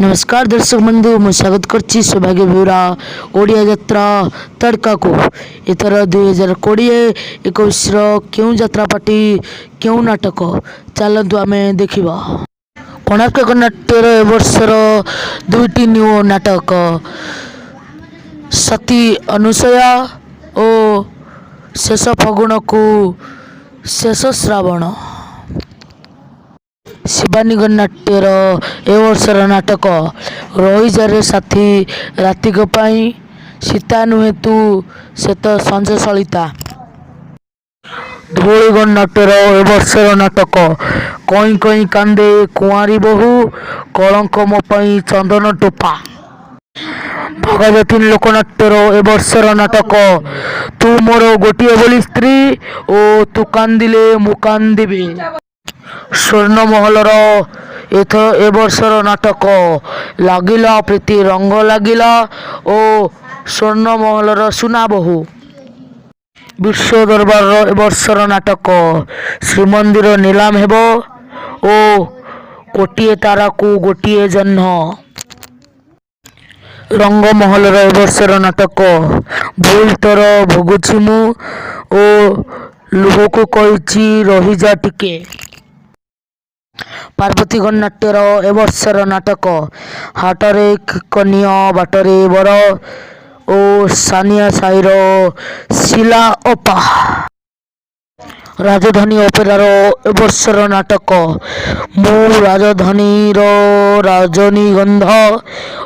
ନମସ୍କାର ଦର୍ଶକ ବନ୍ଧୁ, ମୁଁ ସ୍ୱାଗତ କରୁଛି ସୌଭାଗ୍ୟ ବେଉରା ଓଡ଼ିଆ ଯାତ୍ରା ତଡ଼କାକୁ। ଏଥର 2020-21ର କେଉଁ ଯାତ୍ରା ପାର୍ଟି, କେଉଁ ନାଟକ, ଚାଲନ୍ତୁ ଆମେ ଦେଖିବା। କୋଣାର୍କ ଗଣନାଟ୍ୟର ଏ ବର୍ଷର ଦୁଇଟି ନ୍ୟୁ ନାଟକ, ସତୀ ଅନୁସୟା ଓ ଶେଷ ଫଗୁଣକୁ ଶେଷ ଶ୍ରାବଣ। ଶିବାନୀ ଗଣନାଟ୍ୟର ଏ ବର୍ଷର ନାଟକ, ରହିଯାରେ ସାଥୀ ରାତିକ ପାଇଁ, ସୀତା ନୁହେଁ ତୁ ସେ ତ ସଞ୍ଜ ସଳିତା। ଧଉଳି ଗଣନାଟ୍ୟର ଏ ବର୍ଷର ନାଟକ, କଇଁ କଇଁ କାନ୍ଦେ କୁଆଁରୀ ବୋହୂ, କଳଙ୍କ ମୋ ପାଇଁ ଚନ୍ଦନ ଟୋପା। ବାଘାଯତୀନ ଲୋକନାଟ୍ୟର ଏ ବର୍ଷର ନାଟକ, ତୁ ମୋର ଗୋଟିଏ ବୋଲି ସ୍ତ୍ରୀ ଓ ତୁ କାନ୍ଦିଲେ ମୁଁ କାନ୍ଦିବି। ସ୍ୱର୍ଣ୍ଣ ମହଲର ଏ ବର୍ଷର ନାଟକ, ଲାଗିଲା ପ୍ରୀତି ରଙ୍ଗ ଲାଗିଲା ଓ ସ୍ୱର୍ଣ୍ଣ ମହଲର ସୁନା ବୋହୂ। ବିଶ୍ୱ ଦରବାରର ଏ ବର୍ଷର ନାଟକ, ଶ୍ରୀମନ୍ଦିର ନିଲାମ ହେବ ଓ କୋଟିଏ ତାରାକୁ ଗୋଟିଏ ଜହ୍ନ। ରଙ୍ଗମହଲର ଏ ବର୍ଷର ନାଟକ, ଭୁଲ ତୋର ଭୋଗୁଛି ମୁଁ ଓ ଲୁହକୁ କହିଛି ରହିଯା ଟିକେ। ପାର୍ବତୀ ଗଣନାଟ୍ୟର ଏ ବର୍ଷର ନାଟକ, ହାଟରେ କନିଅ ବାଟରେ ବର ଓ ସାନିଆ ସାହିର ଶିଲା ଅପା। ରାଜଧାନୀ ଅପେରାର ଏ ବର୍ଷର ନାଟକ, ମୁଁ ରାଜଧାନୀର ରଜନୀଗନ୍ଧା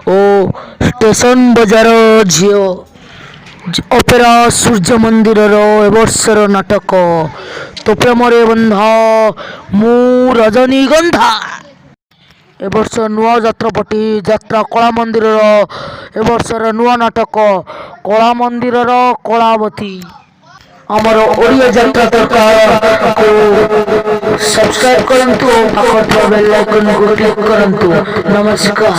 ଓ ଷ୍ଟେସନ ବଜାର ଝିଅ। ଅପେରା ସୂର୍ଯ୍ୟ ମନ୍ଦିରର ଏ ବର୍ଷର ନାଟକ, ତୋ ପ୍ରେମରେ ବନ୍ଧା ମୁଁ ରଜନୀଗନ୍ଧା। ଏ ବର୍ଷ ନୂଆ ଯାତ୍ରାପାର୍ଟି ଯାତ୍ରା କଳା ମନ୍ଦିରର ଏ ବର୍ଷର ନୂଆ ନାଟକ, କଳା ମନ୍ଦିରର କଳାବତୀ। ଆମର ଓଡ଼ିଆ ଯାତ୍ରା ତଡ଼କାକୁ ସବସ୍କ୍ରାଇବ କରନ୍ତୁ ଓ ପାଖରେ ଥିବା ବେଲ୍ ଆଇକନକୁ କ୍ଲିକ୍ କରନ୍ତୁ। ନମସ୍କାର।